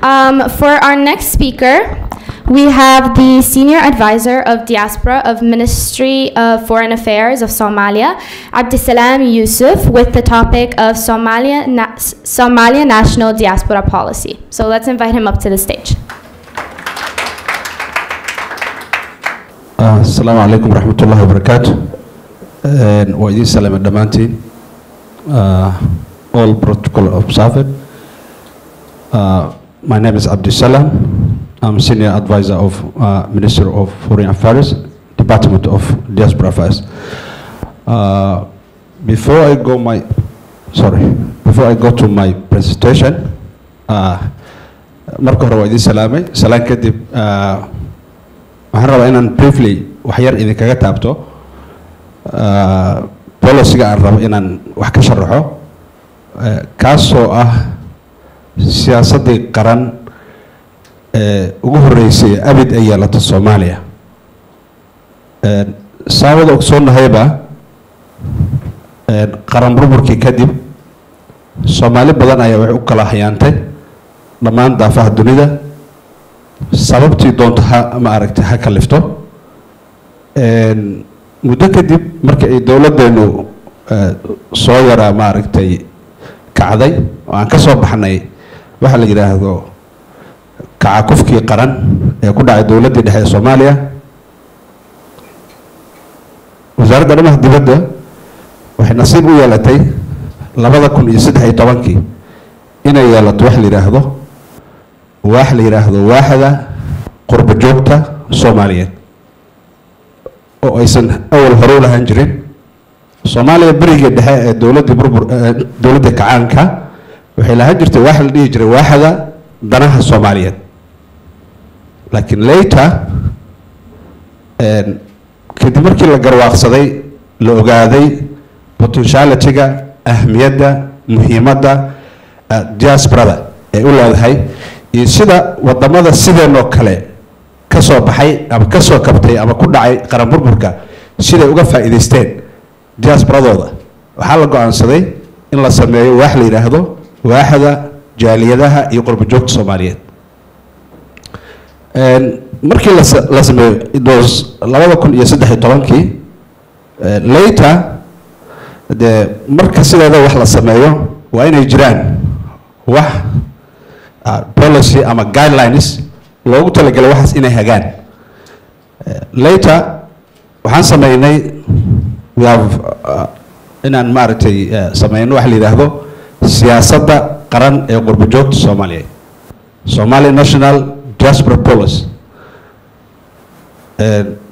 For our next speaker, we have the Senior Advisor of Diaspora of Ministry of Foreign Affairs of Somalia, Abdisalam Yusuf, with the topic of Somalia National Diaspora Policy. So let's invite him up to the stage. Asalaamu calaykum waraxmatullahi wabarakaatu. Waa idiin salaamay dhammaantiin. All protocol observed. My name is Abdisalam. I'm Senior Advisor of Minister of Foreign Affairs, Department of Diaspora Affairs. Before I go my, sorry, before I go to my presentation, marka hore waa idiin salaamay. Salaan kadib, waxaan rabaa inaan briefly wax yar idinkaga taabto policyga aan rabo inaan wax ka sharaxo, kaasoo ah siyaasaddii qaran ee ugu horreysay abid ay yeelato Soomaaliya. Saan wada ogsoonnahayba, qaran burburkii kadib Soomaali badan ayaa waxay u kala hayaantay dhammaan daafaha dunida, sababtii doonto ha ma aragtay ha kalifto. Muddo kadib marka ay dowladdeenu soo yaraa ma aragtay kacday oo aan ka soo baxnay waxaa la yidhaahdo kacakufkii qaran ee ku dhacay dowladdii dhexe ee Soomaaliya, Wasaaradda Arrimaha Dibadda waxay nasiib u yeelatay 2013-kii inay yeelato wax la yidhaahdo waax la yidhaahdo Waaxda Qurba Joogta Soomaaliyeed, oo aysan awal hore u lahaan jirin Soomaaliya. Berigii dhexe ee dowladdii burbur, dowladdii kacaanka, waxay lahaan jirtay waax la dhihi jiray Waaxda Danaha Soomaaliyeed, laakiin later, kadib markii la garwaaqsaday, la ogaaday potentiality-ga, ahmiyadda, muhiimadda diasporada ay u leedahay iyo sida wadamada sideenoo kale ka soo baxay ama ka soo kabtay ama ku dhacay qaran burburka siday uga faa'iidaysteen diasporadooda, waxaa la go-aansaday in la sameeyo waax la yidhaahdo Waaxda Jaaliyadaha iyo Qurba Joogta Soomaaliyeed. Markii la sameeyo, it was 2013-kii. Later dee, marka sideeda wax la sameeyo waa inay jiraan wax policy ama guidelines loogu talagalay waxaas inay hagaan. Later waxaan sameynay, we have inaan maaragtay sameyno waxa la yidhaahdo siyaasadda qaran ee qurba joogta Soomaaliyeed, Somali National Diaspora Policy,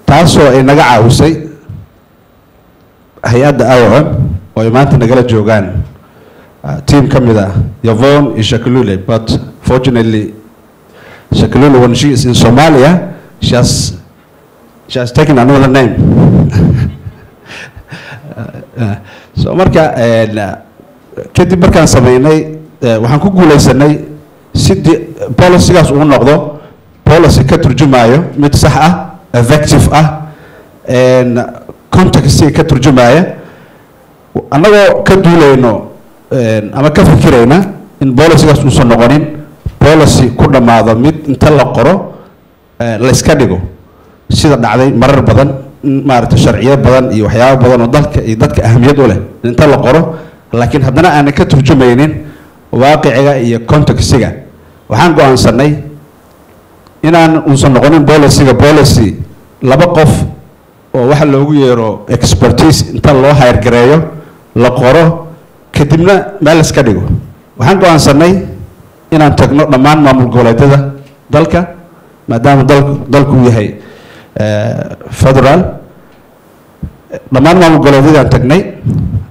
taasoo ay naga caawisay hay-adda IOM oo ay maanta nagala joogaan team ka mid ah, Yvonne iyo Shakalule. But fortunately Shakalule, when she is in Somalia, she has taken another name. So marka kadib markaan sameynay, waxaan ku guuleysanay si policygaas uu noqdo policy ka turjumayo mid sax ah, effective ah, contextiga ka turjumaya, annagoo ka duuleyno ama ka fikirayna in policygaas uusan noqonin policy ku dhammaado mid inta la qoro la iska dhigo, sida dhacday marar badan in maaragtay sharciyo badan iyo waxyaabo badan oo dalka iyo dadka ahamiyad u leh inta la qoro, laakiin haddana aanan ka turjumaynin waaqiciga iyo contextiga. Waxaan go-aansanay inaan uusan noqonin policyga policy laba qof oo waxa loogu yeero expertise inta loo hire gareeyo la qoro, kadibna meel iska dhigo. Waxaan go-aansanay inaan tagno dhammaan maamul goboleedyada dalka, maadaama dalku yahay federal. Dhammaan maamul goboleedyadaan tagnay,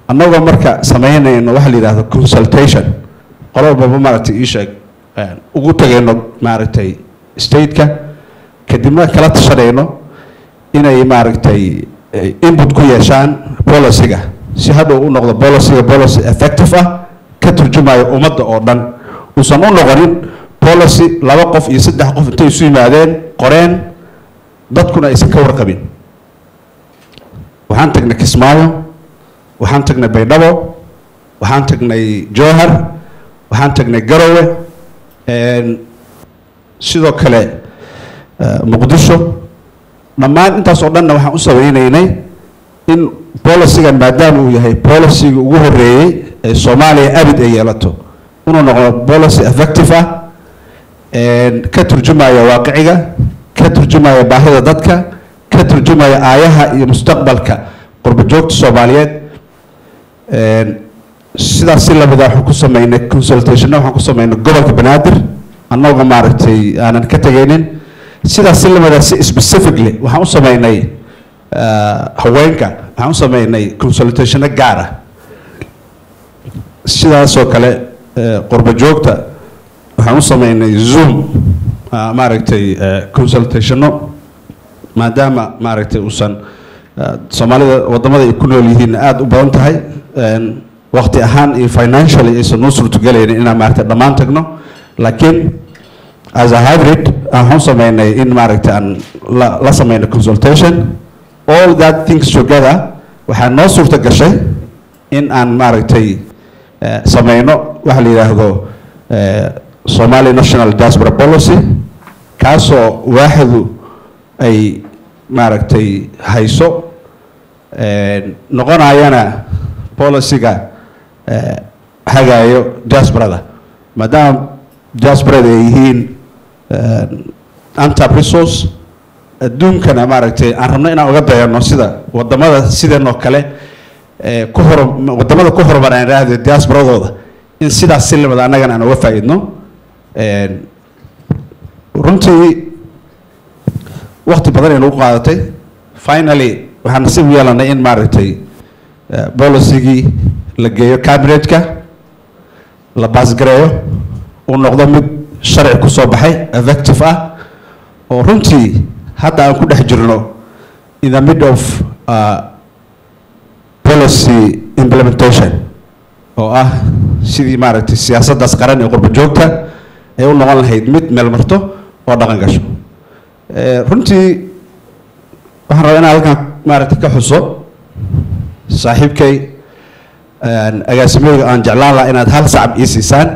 annagoo marka samaynayno waxa la yidhaahdo consultation, qolo walbaba maaragtay ii sheeg ugu tagayno maaragtay stateka, kadibna kala tashanayno inay maaragtay input ku yeeshaan policyga, si hadhow u noqdo policyga policy effective ah, ka turjumayo ummadda oo dhan, uusan u noqonin policy laba qof iyo saddex qof intay isu yimaadeen qoreen, dadkuna aysan ka warqabin. Waxaan tagnay Kismaayo, waxaan tagnay Baydhabo, waxaan tagnay Jowhar, waxaan tagnay Garowe. Sidoo kale Muqdisho. Dhammaan intaas oo dhanna waxaan u sameynaynay in policygan, maadaama uu yahay policyga ugu horreeyey ee Soomaaliya abid ay yeelato, inuu noqdo policy effective ah, ka turjumaya waaqiciga, ka turjumaya baahida dadka, ka turjumaya aayaha iyo mustaqbalka qurbo joogta Soomaaliyeed. Sidaas si lamida waxaan ku sameynay consultationna, waxaan ku sameynay gobolka Banaadir, annagoo maaragtay aanan ka tegaynin. Sidaas si lamida, si specifically waxaan u sameynay haweenka, waxaan u sameynay consultationno gaar ah. Sidaasoo kale qurbo joogta waxaan u sameynay Zoom maaragtay consultationno, maadaama maaragtay uusan Soomaalida waddamada ay ku nool yihiin aada u badan tahay, waqti ahaan iyo financially aysan noo suurtogelaynin inaan maaragtay dhammaan tagno. Laakiin as a hybrid waxaan u sameynay in maaragtay aan la sameynay consultation. All that things together waxaa noo suurto gashay in aan maaragtay sameyno waxa la yidhaahdo Somali National Diaspora Policy, kaasoo waaxdu ay maaragtay hayso, noqonayana policyga hagaayo diasporada, maadaama diasporada ay yihiin untapped resource adduunkana maaragtay aan rabno inaan uga dayano sida wadamada sideen oo kale ku hor wadamada ku horumar aan idhaahdo diasporadooda, in sidaas si lamida annagana aan uga faa'iidno. Runtii waqti badan ay nagu qaadatay. Finally waxaan nasiib u yeelanay in maaragtay policygii la geeyo cabinetka, la pass gareeyo, uu noqdo mid sharci ku soo baxay, effective ah, oo runtii hadda aan ku dhex jirno in the mid of policy implementation, oo ah sidii maaragtay siyaasaddaas qaran ee qurbo joogta ay u noqon lahayd mid meel marto oo dhaqan gasho. Runtii waxaan rabaa inaan halkan maaragtay ka xuso saaxiibkay agaasimooyga aan jeclaan lahaa inaad hal sacab ii siisaan,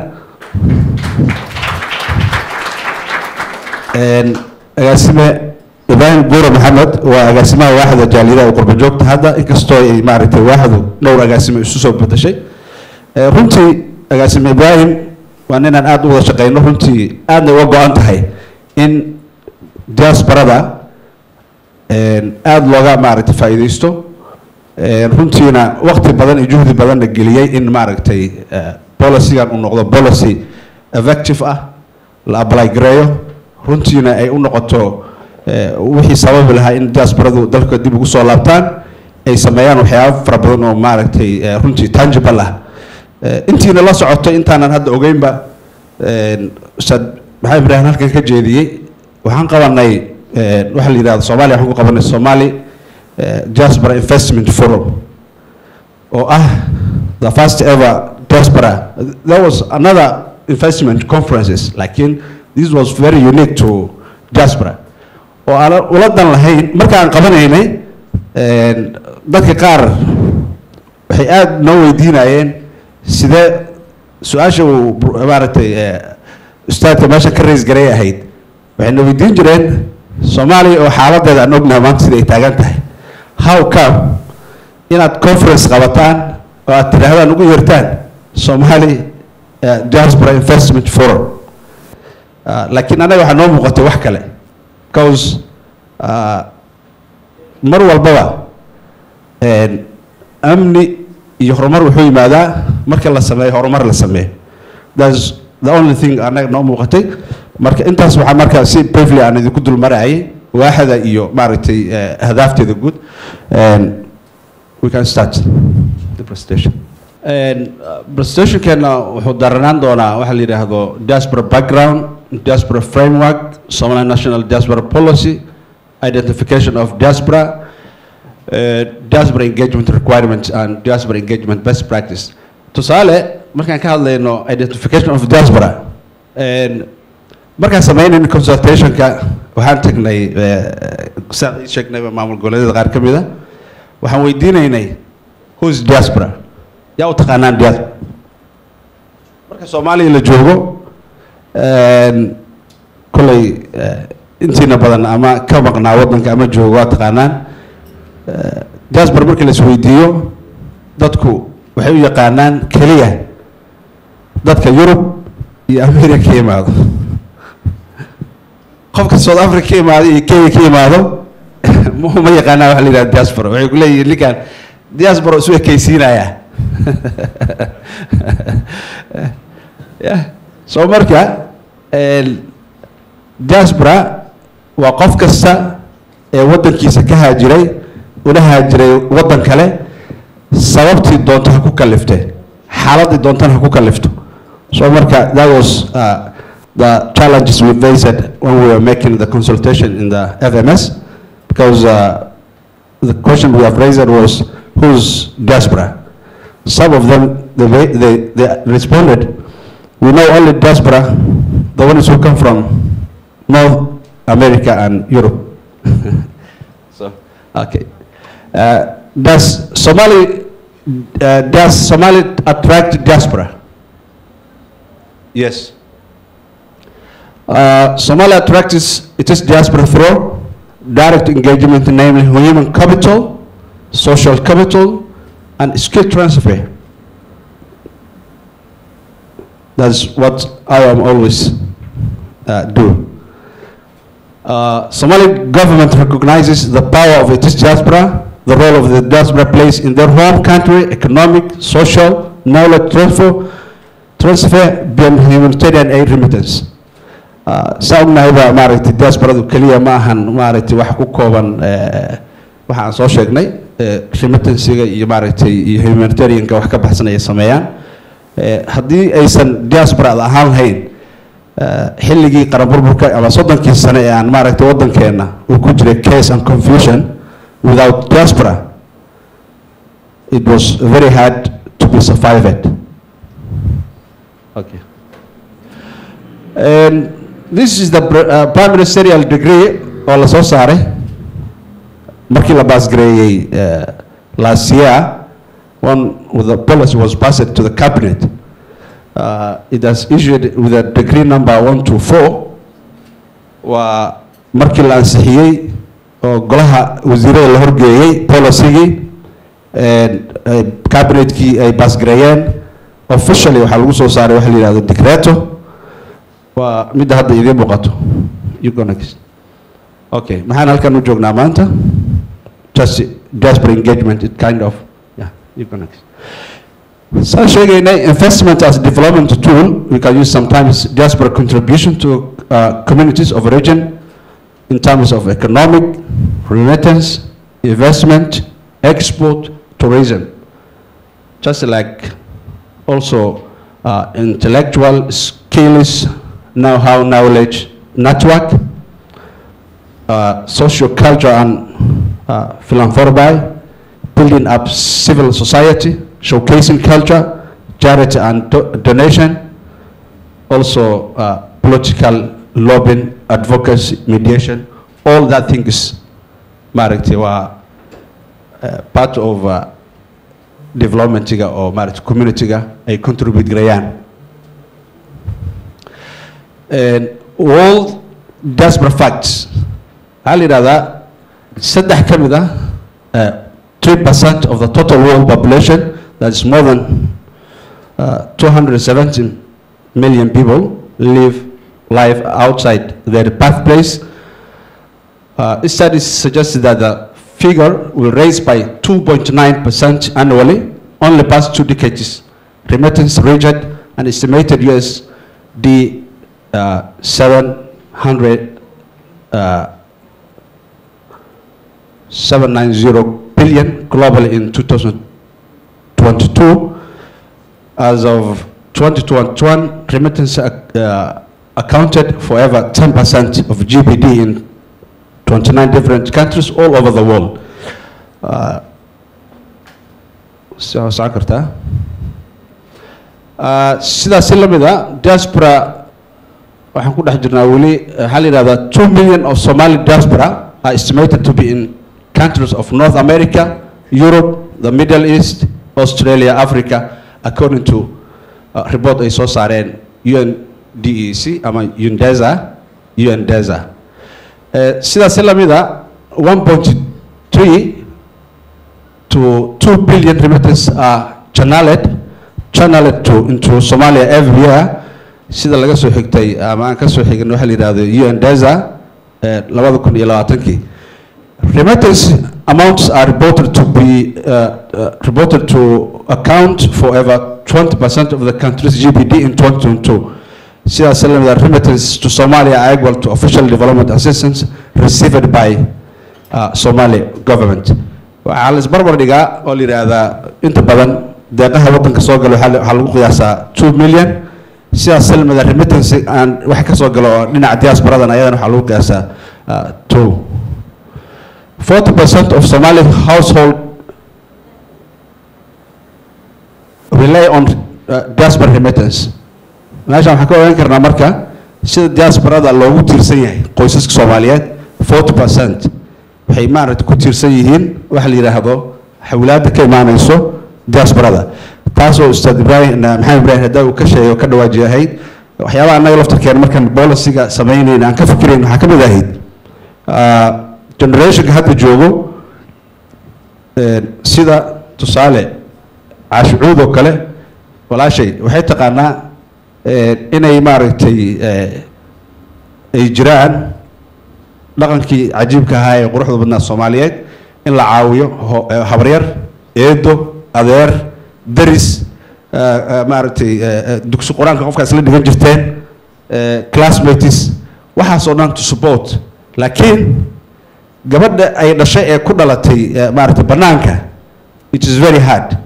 agaasime Ibraahim Guure Maxamed. Waa agaasimaha waaxda jaaliyadaha ee qurbo joogta hadda, inkastoo ay maaragtay waaxdu dhowr agaasime isu soo bedeshay. Runtii agaasime Ibraahim waa ninaan aada u wada shaqeyno, runtii aadna uga go-an tahay in diasporada aada looga maaragtay faa'iidaysto, runtiina waqti badan iyo juhdi badanna geliyey in maaragtay policygan uu noqdo policy effective ah, la apply gareeyo, runtiina ay u noqoto wixii sababi lahaa in diasporadu dalka dib ugu soo laabtaan, ay sameeyaan waxyaabo fara badan oo maaragtay runtii tangible ah. Intiina la socoto, intaanan hadda ogeynba, Ustaad Maxamed Ibraahim halkan ka jeediyey, waxaan qabanay waxa la yidhahdo Soomaaliya, waxaan ku qabanay Somali Diaspora Investment Forum, oo ah the first ever diaspora. There was another investment conferences, laakiin this was very unique to diaspora, oo aan ula dan lahayn. Markaan qabanaynay, dadka qaar waxay aada noo weydiinayeen sidee su-aasha uu maaragtay ustaadka meesha ka raise garay ahayd. Waxay na weydiin jireen, Soomaaliya oo xaaladeeda aan ognahay maanta sida ay taagan tahay, how come inaad conference qabataan oo aad tidhaahdaan ugu yeertaan Somali Diaspora Investment Forum? Laakiin annaga waxaa noo muuqatay wax kale, because mar walbaba amni iyo horumar wuxuu yimaadaa marka la sameeyo horumar la sameeyo. That's the only thing annaga noo muuqatay. Marka intaas waxaa marka si briefly aan idinku dul marayay waaxda iyo maaragtay ahdaafteeda guud. We can start the presentation. Presentationkeena wuxuu daranaan doonaa waxa la yidhaahdo diaspora background, diaspora framework, Somali National Diaspora Policy, identification of diaspora, diaspora engagement requirements and diaspora engagement best practice. Tusaale, markaan ka hadlayno identification of diaspora, markaan sameynayno consultationka, waxaan tagnay, saan ii sheegnayba, maamul goboleedyada qaar ka mid a. Waxaan weydiinaynay, "Who is diaspora? Yaa u taqaanaan diaspora?" Marka Soomaaliya la joogo, Kolley intiina badan ama ka maqnaa waddanka ama joogo waa taqaanaan. Diaspora markii la isweydiiyo, dadku waxay u yaqaanaan keliya dadka Yurub iyo America ka yimaado. Qofka South Africa ka imaado iyo Kenya ka imaado ma yaqaanaa waxa la yidhaha diaspora. Waxay ku leeyihiin, "Ninkan diaspora isu ekeysiinaya." Yeah. So marka diaspora waa qof kasta ee waddankiisa ka haajiray, una haajiray waddan kale, sababtii doonto ha ku kalifte, xaaladii doontana ha ku kalifto. So marka that was the challenges we faced when we were making the consultation in the FMS, because the question we have raised was, "Who's diaspora?" Some of them, they responded, "We know only diaspora, the ones who come from North America and Europe." So, okay. Does Somali attract diaspora? Yes. Somalia attracts its diaspora through direct engagement, namely human capital, social capital, and skill transfer. That's what I am always do. Somali government recognizes the power of its diaspora, the role of the diaspora plays in their home country, economic, social, knowledge transfer beyond humanitarian aid remittance. Saa ognahay ba, maaragtay, diasporadu keliya ma ahan, maaragtay, wax ku kooban waxa aan soo sheegnay, remittansiga iyo, maaragtay, iyo humanitarianka wax ka baxsan ay sameeyaan. Haddii aysan diasporada ahaan lahayn, xilligii qaran burburka ama 30kii sane ee aan, maaragtay, waddankeenna uu ku jiray chaos and confusion, without diaspora it was very hard to be survived. Okay. And this is the prime ministerial decree oo la soo saaray markii la pass gareeyey last year, one with the policy was passed to the cabinet. It has issued with a decree number 124. Waa markii la ansixiyey oo golaha wasiirada la horgeeyey policygii, cabinetkii ay pass gareeyeen, officially waxaa lagu soo saaray waxa la yidhahdo decreto. Waa midda hadda idiin muuqato. You go next. Okay, maxaan halkan u joognaa maanta? Just diaspora engagement. It kind of, yeah, you go next. Saan sheegaynay, investment as development tool, we can use sometimes diaspora contribution to communities of origin in terms of economic, remittance, investment, export, tourism, just like also intellectual skills, know-how, knowledge, network, social culture and philanthropy, building up civil society, showcasing culture, charity and donation, also political lobbying, advocacy, mediation, all that things, maaragtay, waa part of developmentiga oo, maaragtay, communityga ay contribute gareeyaan. And world diaspora facts waxaa la yidhahdaa saddex ka mid ah, 3% of the total world population, that is more than 270 million people, live life outside their birthplace. Studies suggested that the figure will rise by 2.9% annually only past 2 decades. Remittance reached an estimated USD 700 790 billion globally in 2022. As of 2021, remittance accounted for over 10% of GDP in 29 different countries all over the world. Soo socon kartaa. Sidaas si la mid ah, diaspora waxaan ku dhex jirnaa weli. Waxaa la yidhahdaa 2 million of Somali diaspora are estimated to be in countries of North America, Europe, the Middle East, Australia, Africa, according to report ay soo saareen UNDEC ama UNDESA. UNDESA. Sidaas lamid a, 1.3 to 2 billion remittance are channeled to into Somalia every year, sida laga soo xigtay ama aan ka soo xigin waxa la yidhahdo UNDESA 2020-kii. Remittance amounts are reported to account for over 20% of the country's GDP in 2022. Sidaas la mid ah, remittance to Somalia are equal to official development assistance received by Somali government. Waxaa la isbarbar dhigaa oo la yidhaahdaa inta badan deeqaha waddanka soo gala waxaa lagu qiyaasaa 2 million. Sidaas la mid ah, remittance aan wax ka soo galo oo dhinaca diasporadan ayadana waxaa lagu qiyaasaa 2. 40% of Somali household rely on diaspora remittance. Meeshaan waxaan ka ogaan karnaa marka sida diasporada loogu tiirsan yahay qoysaska Soomaaliyeed. 40% waxay maaragtay ku tiirsan yihiin waxa la yidhaahdo xawlaadda ka imaanayso diasporada, taasoo Ustaad Ibraahim Maxamed Ibraahim hadda uu ka sheegay oo ka dhawaaji ahayd. Waxyaabaha annaga laftarkeena markaan policyga samaynayna aan ka fikirayn waxaa ka mid ahayd generationka hadda joogo, sida tusaale Caashicuud oo kale, walaashay waxay taqaanaa inay maaragtay ay jiraan dhaqankii cajiibka ahaa ee quruxda badnaa Soomaaliyeed in la caawiyo habaryar, eedo, adeer, deris, maaragtay dugsi qur-aanka qofkaas la dhigan jirteen, classmates, waxaas oo dhan to support. Laakiin gabadha ay dhashay ee ku dhalatay maaragtay banaanka, it is very hard.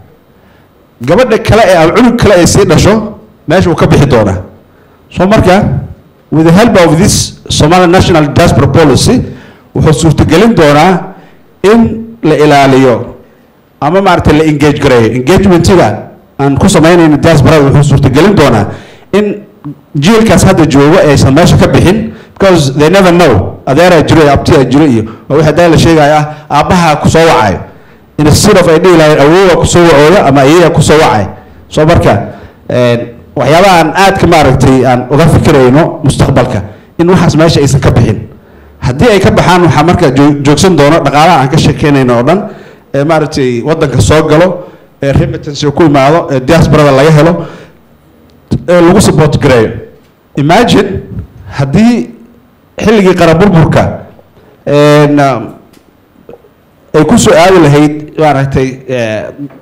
Gabadha kale ee ama cunug kale ay sii dhasho meesha uu ka bixi doonaa. So marka, with the help of this Somali National Diaspora Policy, wuxuu suurtagelin doonaa in la ilaaliyo ama maaragtay la engage gareeyo. Engagementiga aan ku samaynayno diasporada wuxuu suurtagelin doonaa in jiilkaas hadda joogo aysan meesha ka bixin, because they never know, adeeraa jiro iyo abtiyaa jiro iyo waa wixii haddaa la sheegayo ah aabbaha kusoo wacayo instead of ay dhihi lahayn awoowa kusoo wacooda ama ayeeya kusoo wacay. So marka waxyaabaha aan aadka maaragtay aan uga fikirayno mustaqbalka in waxaas meesha aysan ka bixin. Haddii ay ka baxaan, waxaa marka joogsan doono dhaqaalaha aan ka sheekeynayno oo dhan ee maaragtay waddanka soo galo, ee remittance ku imaado, ee diasporada laga helo, ee lagu support gareeyo. Imagine haddii xilligii qaran burburka ay ku soo aadi lahayd maaragtay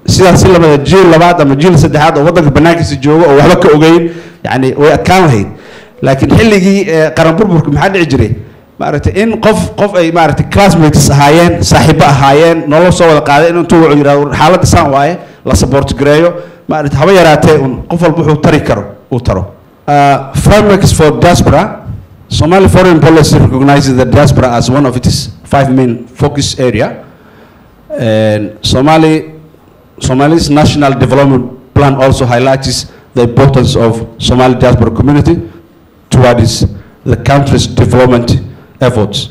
sidaas si lamida jiil labaad ama jiil saddexaad oo waddanka banaankiisa jooga oo waxba ka ogeyn, yani way adkaan lahayd. Laakiin xilligii qaran burburka maxaa dhici jiray? Maaragtay in qof ay maaragtay classmates ahaayeen, saaxiibo ahaayeen, nolol soo wada qaaday, in intuu wuxuu yidhahdo xaaladda saan waaye, la support gareeyo, maaragtay haba yaraatee un qof walba wuxuu tari karo uu taro. Frameworks for diaspora. Somali foreign policy recognizes the diaspora as one of its five main focus area. And Somali's national development plan also highlights the importance of Somali diaspora community towards the country's development efforts.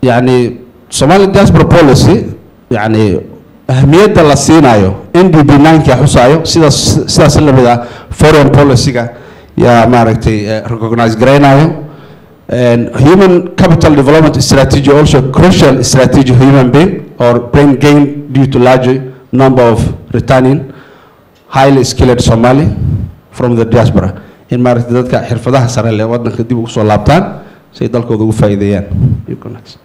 Yani Somali diaspora policy, yani ahmiyadda la siinayo NDP 9 xusaayo, sidaas lamid ah foreign policy-ga yaa maaragtay recognize garaynayo. And human capital development strategy also crucial strategy, human being or brain gain due to large number of returning highly skilled Somali from the diaspora, in maaragtay dadka xirfadaha sare leh waddanka dib ugu soo laabtaan si ay dalkooda ugu faa'iideeyaan. You go next.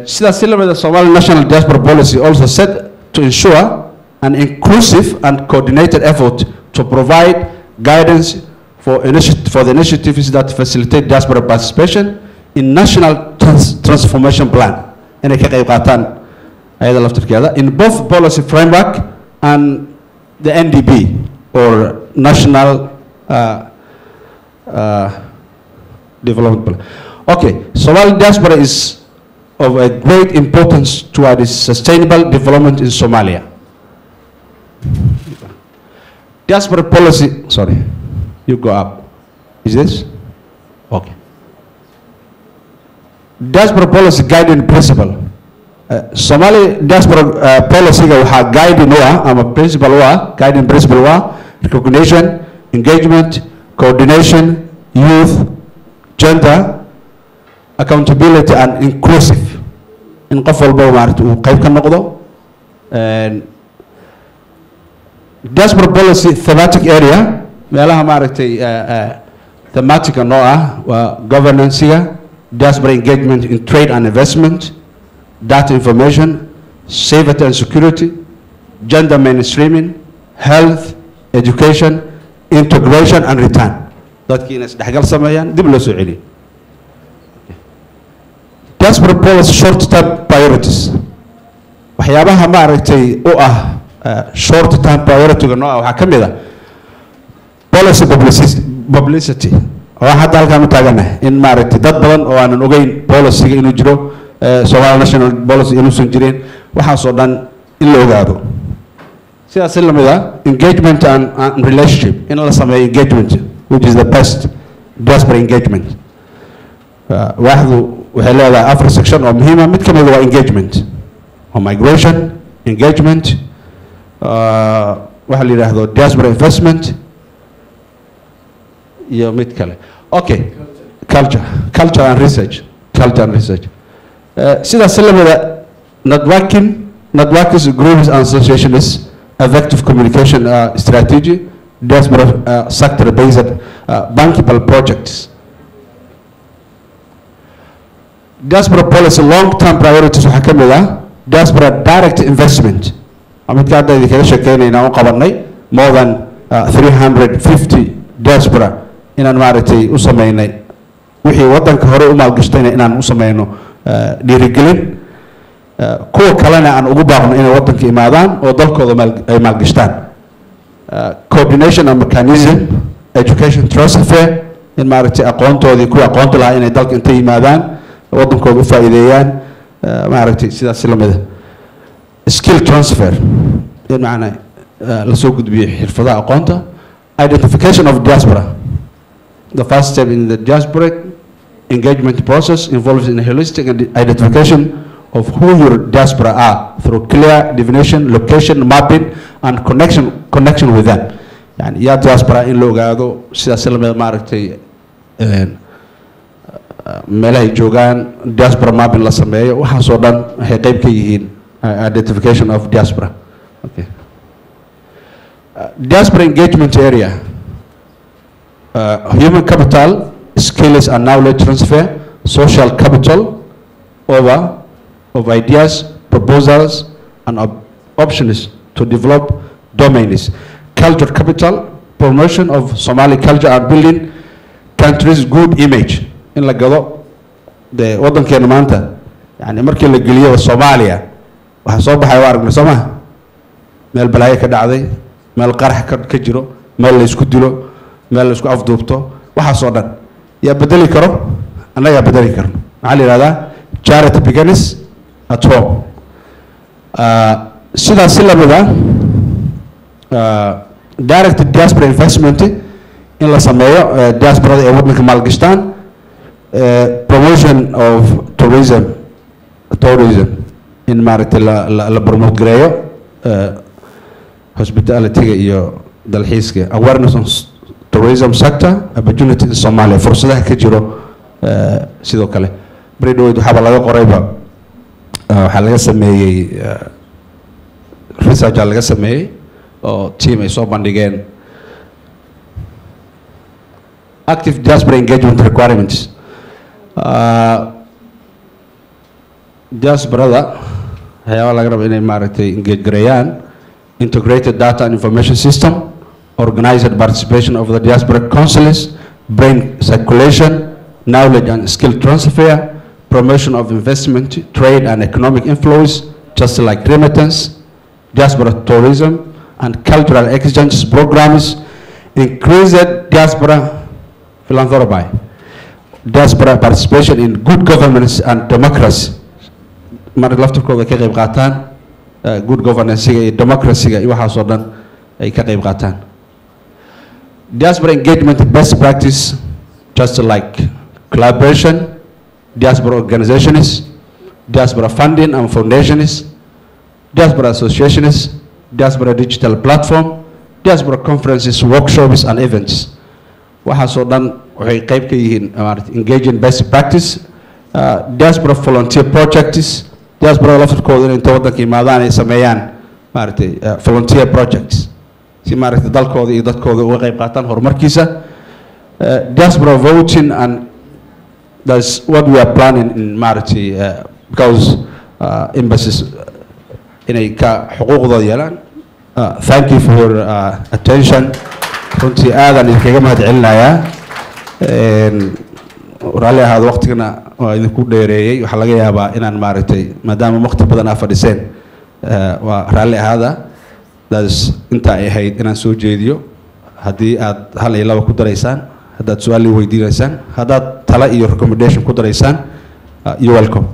Sidaas si lamid ah, Somali National Diaspora Policy also set to ensure an inclusive and coordinated effort to provide guidance for the initiatives that facilitate diaspora participation in national transformation plan, inay ka qayb qaataan ayada laftirkeeda in both policy framework and the NDP or national development plan. Okay, Somali diaspora is of a great importance toward sustainable development in Somalia. Diaspora policy, sorry, you go up. Is this? Okay. Diaspora policy guiding principle. Somali diaspora policy waxaa guiding u ah ama principle u ah, guiding principle u ah recognition, engagement, coordination, Coordination, youth, gender, accountability and inclusive, in qof walba maaragtay uu qayb ka noqdo. Diaspora policy thematic area, meelaha maaragtay thematica noo ah waa governance-ga, diaspora engagement in trade and investment, data information, safety and security, gender mainstreaming, health, education, integration and return, dadkii inay isdhexgal sameeyaan, dib loo soo celiyo. Diaspora policy short term priorities, waxyaabaha maaragtay u ah short term priority-ga noo ah waxaa ka mid ah policy publicity oo hadda halkaan u taaganahay, in maaragtay dad badan oo aanan ogeyn policy-ga inuu jiro, Somali national policy inuusan jirin, waxaasoo dhan in la ogaado. Sidaas in lamid ah engagement and relationship, in la sameeyo engagement, which is the best diaspora engagement. Waaxdu waxay leedahay afar section oo muhiima. Mid ka mid waa engagement oo migration engagement, waxaa la yidhaahdo diaspora investment iyo mid kale, okay, culture and research, culture and research. Sidaas lamida networking, networks, groups and associations, effective communication strategy, diaspora sector based bankable projects. Diaspora policy long term priorities waxaa ka mid ah diaspora direct investment, waa midka hadda idinkaga sheekeynayna u qabanay more than 350 diaspora inaan maaragtay u sameynay, wixii waddanka hore u maalgashtayna inaan u sameyno dhiirigelin, kuwa kalena aan ugu baaqno inay waddanka imaadaan oo dalkooda maal ay maalgashtaan. Coordination and mechanism, education transfer, in maaragtay aqoontoodii, kuwa aqoonta lahaa inay dalka intay yimaadaan waddankooda u faa'iideeyaan, maaragtay sidaas lamida. Skill transfer, in macnaa lasoo gudbiyo xirfadaha aqoonta. Identification of diaspora: the first step in the diasporic engagement process involves in a holistic identification of who your diaspora are through clear definition, location mapping and connection with them. Yani yaa diaspora in la ogaado, sidaas lamida maaragtay meelahay joogaan, diaspora mapping la sameeyo, waxaasoo dhan waxay qayb ka yihiin identification of diaspora. Okay. Diaspora engagement area, human capital, skills and knowledge transfer, social capital over of ideas, proposals and options to develop domains, culture capital, promotion of Somali culture and building country's good image, in la gado dee waddankeena maanta. Yani markii la geliyo Soomaaliya waxaa soo baxay waa aragnay, soo maha? Meel balaayo ka dhacday, meel qarax ka jiro, meel la isku dilo, meel la isku afduubto, waxaasoo dhan yaa bedeli karo? Annagaa bedeli karno. Maxaa la yidhahdaa? Charity begins at home. Sidaas si lamid ah direct diaspora investment in la sameeyo, diasporada ay waddanka maalgashtaan, promotion of tourism, in maaragtay la promote gareeyo hospitality-ga iyo dalxiiska, awareness on tourism sector opportunity in Somalia, fursadaha ka jiro. Sidoo kale beri dhaweyd waxaaba laga qorayba, waxaa laga sameeyey research-a laga sameeyey oo team ay soo bandhigeen. Active diaspora engagement requirements, diasporada waxyaaba laga rabo inay maaragtay engage gareeyaan: integrated data and information system, organized participation of the diaspora councils, brain circulation, knowledge and skill transfer, promotion of investment, trade and economic influence, just like remittance, diaspora tourism and cultural exchange programs, increased diaspora philanthropy, diaspora participation in good governance and democracy, mar laftirkooda ka qayb qaataan good governance-ga iyo democracy-ga iyo waxaasoo dhan ay ka qayb qaataan. Diaspora engagement best practice, just like collaboration, diaspora organizations, diaspora funding and foundations, diaspora associations, diaspora digital platform, diaspora conferences, workshops and events. Waxaasoo dhan waxay qayb ka yihiin, maaragtay, engaging best practice, diaspora volunteer projects, diaspora laftirkooda inay inta waddanka imaadaan ay sameeyaan, maaragtay, volunteer projects si, maaragtay, dalkooda iyo dadkooda uga qayb qaataan horumarkiisa. Diaspora voting, and that's what we are planning in, maaragtay, because embassies inay ka xuquuqdooda yeelaan. Thank you for your attention. Runtii aadaan idinkaga mahad celinayaa. Raalli ahaado, waqtigana waa idinku dheereeyey. Waxaa laga yaabaa inaan, maaragtay, maadaama waqti badan aa fadhiseen, waa raalli ahaada. That's inta ay ahayd inaan soo jeediyo. Haddii aad hal iyo laba ku daraysaan, haddaad su-aal ii weydiinaysaan, haddaad tala iyo recommendation ku daraysaan, you welcome.